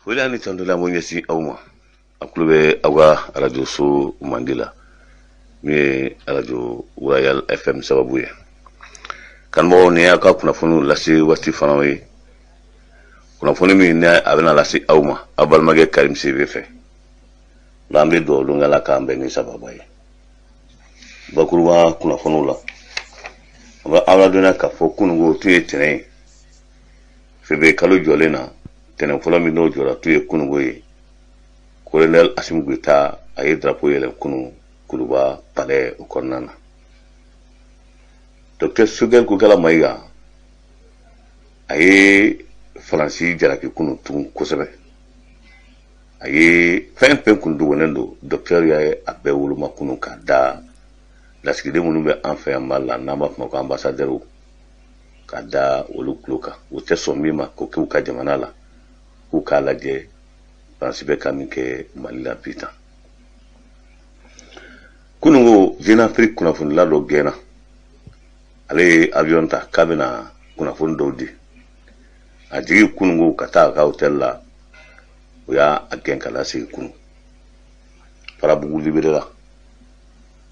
Foli ani tantuli an b'o ɲɛsin aw ma. A tulo bɛ aw ka arajoso mandi la, min ye arajo Royal FM sababu ye. Kanubagaw, nin y'a ka kunnafoniw lase waati fana ye, kunnafoni min ni a bɛna lase aw ma aw balimakɛ Karim Sidibe fɛ. An bɛ dugawu don Ala k'an bɛn ni sababa ye. Bakuruba kunnafoniw la, an bɛ aw ladɔnniya k'a fɔ kununko tun ye tɛnɛn ye, février kalo jɔlen na, tɛnɛn fɔlɔ min n'o jɔra tun ye kununko ye. Colonel Assimi Goïta, a ye drapeau yɛlɛn kunu Kuluba palais o kɔnɔna na. Docteur Choguel Kokala Maïga, a ye Faransi jalaki kunu tugun kosɛbɛ. A ye fɛn fɛn kun dogonnen don, docteur y'a a bɛɛ woloma kunu ka da lasigiden minnu bɛ an fɛ yan Mali la, n'an b'a fɔ ma ko ambassadeur, ka da olu tulo kan. U tɛ sɔn min ma k'o k'u ka jamana la, k'u k'a lajɛ Faransi bɛ ka min kɛ Mali la bi tan. Kununko, Jeune Afrique kunnafonila dɔ gɛnna. Ale ye avion ta k'a bɛna kunnafoni dɔw di. A jigi kununko ka taa a ka hôtel la, o y'a gɛn ka lasegin kunu Farabugu libéré la.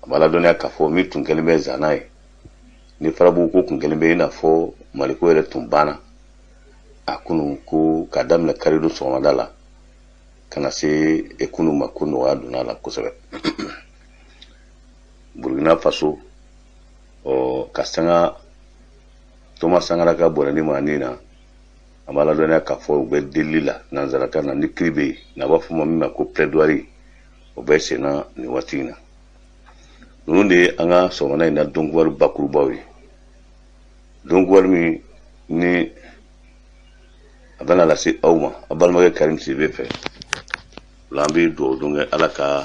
A b'a ladɔnniya k'a fɔ min tun kɛlen bɛ zana ye ni Farabugu ko tun kɛlen bɛ i n'a fɔ Maliko yɛrɛ tun banna a kunu, ko k'a daminɛ karidon sɔgɔmada la ka na se kunu ma, ko nɔgɔya donna a la kosɛbɛ. Burkina Faso, ɔ ka sanga Thomas Sankara ka bɔnɛni ma nin na, an b'a ladɔnniya k'a fɔ u bɛ delili la nanzarakan na ni kiri bɛ yen n'a b'a fɔ ma min ma ko plaidoirie, o bɛ sen na nin waati in na. Ninnu de ye an ka sɔgɔmada in na donkibaru bakurubaw ye, donkibaru min ni a bɛna lase aw ma aw balimakɛ Karim Sidibe fɛ. O la, an bɛ dugawu don kɛ, Ala ka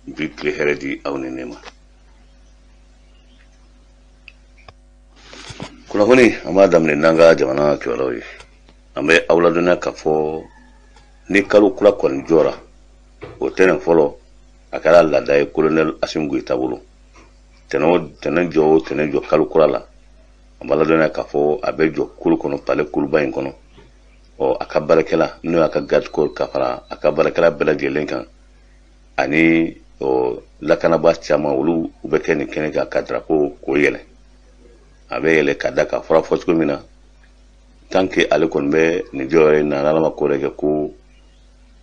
bi tile hɛrɛ di aw ni ne ma. Kunnafoni, an b'a daminɛ n'an ka jamana kibaruyaw ye. An bɛ aw ladɔnniya k'a fɔ ni kalo kura kɔni jɔra, o tɛnɛn fɔlɔ, a kɛra laada ye colonel Assimi Goïta bolo, tɛnɛn jɔ o tɛnɛn jɔ kalo kura la, an b'a ladɔnniya k'a fɔ a bɛ jɔ kulu kɔnɔ, palais kuluba in kɔnɔ. Ɔ a ka baarakɛla, n'o y'a ka garde corps, ka fara a ka baarakɛla bɛɛ lajɛlen kan ani ɔ lakanabaa caman, olu u bɛ kɛ nin kɛnɛ kan ka drapeau k'o yɛlɛ. A bɛ yɛlɛ ka da ka fura fɔ cogo min na, tant que ale kɔni bɛ nin jɔyɔrɔ in na, n'Ala ma ko wɛrɛ kɛ, ko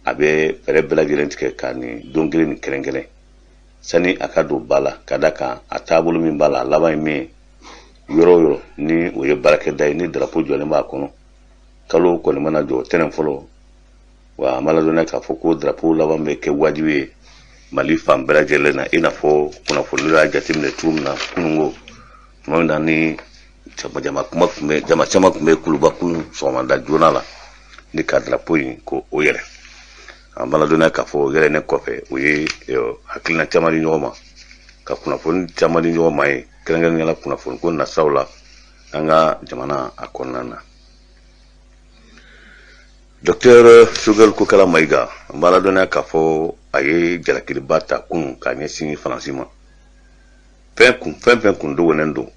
a bɛ fɛɛrɛ bɛɛ lajɛlen tigɛ ka nin don kelen nin kɛrɛnkɛrɛn sani a ka don ba la, ka da kan a taabolo min b'a la, a laban ye min ye, yɔrɔ o yɔrɔ ni o ye baarakɛda ye, ni drapeau jɔlen b'a kɔnɔ, kalo kɔni mana jɔ tɛnɛn fɔlɔ wa, an b'a ladɔnniya k'a fɔ ko drapeau laban bɛ kɛ wajibi ye Mali fan bɛɛ lajɛlen na, i n'a fɔ kunnafoni y'a jateminɛ cogo min na kununko, tuma min na ni jama kuma tun bɛ, jama caman tun bɛ Kuluba kunun sɔgɔmada joona la ni ka drapeau in ko o yɛlɛ. An b'a ladɔnniya k'a fɔ o yɛlɛnnen kɔfɛ, o ye hakilina caman di ɲɔgɔn ma, ka kunnafoni caman di ɲɔgɔn ma ye, kɛrɛnkɛrɛnnenya la kunnafoni ko nasiraw la an ka jamana a kɔnɔna na. Docteur Choguel Kokala Maïga, an b'a ladɔnniya k'a fɔ a ye jalakiliba ta kunun k'a ɲɛsin Faransi ma. Fɛn kun fɛn fɛn kun dogolen don,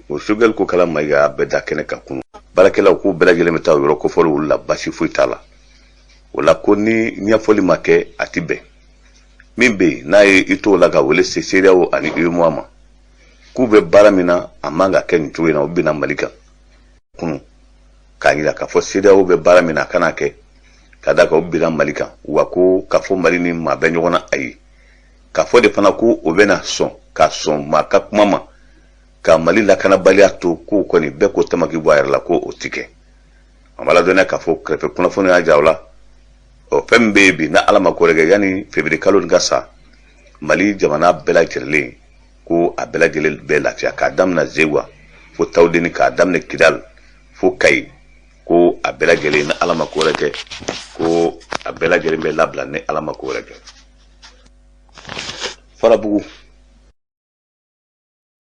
o Choguel Kokala Maïga y'a bɛɛ da kɛnɛ kan kunun. Baarakɛlaw k'u bɛɛ lajɛlen bɛ taa o yɔrɔ kofɔli olu la, basi foyi t'a la. O la, ko ni ɲɛfɔli ma kɛ, a ti bɛn. Min bɛ yen n'a ye i t'o la ka wele se CEDEAO ani UEMOA ma, k'u bɛ baara min na, a man ka kɛ nin cogo in na. U bɛna Mali kan kunun k'a yira k'a fɔ CEDEAO bɛ baara min na, a kana kɛ, ka da kan u binna Mali kan wa. Ko k'a fɔ Mali ni maa bɛ ɲɔgɔn na, ayi. K'a fɔ de fana ko o bɛna sɔn ka sɔn maa ka kuma ma ka Mali lakanabaliya to, k'o kɔni bɛɛ ko tamaki bɔ a yɛrɛ la, ko o ti kɛ. An b'a ladɔnniya k'a fɔ kɛrɛfɛ kunnafoni y'a ja o la. Ɔ fɛn min bɛ yen bi, n'a Ala ma ko wɛrɛ kɛ, yanni février kalo nin ka sa, Mali jamana bɛɛ lajɛlen, ko a bɛɛ lajɛlen bɛ lafiya, k'a daminɛ Zeguwa fo Tawudeni, k'a daminɛ Kidal fo Kayi, ko a bɛɛ lajɛlen, ni Ala ma ko wɛrɛ kɛ, ko a bɛɛ lajɛlen bɛ labila, ni Ala ma ko wɛrɛ kɛ. Farabugu.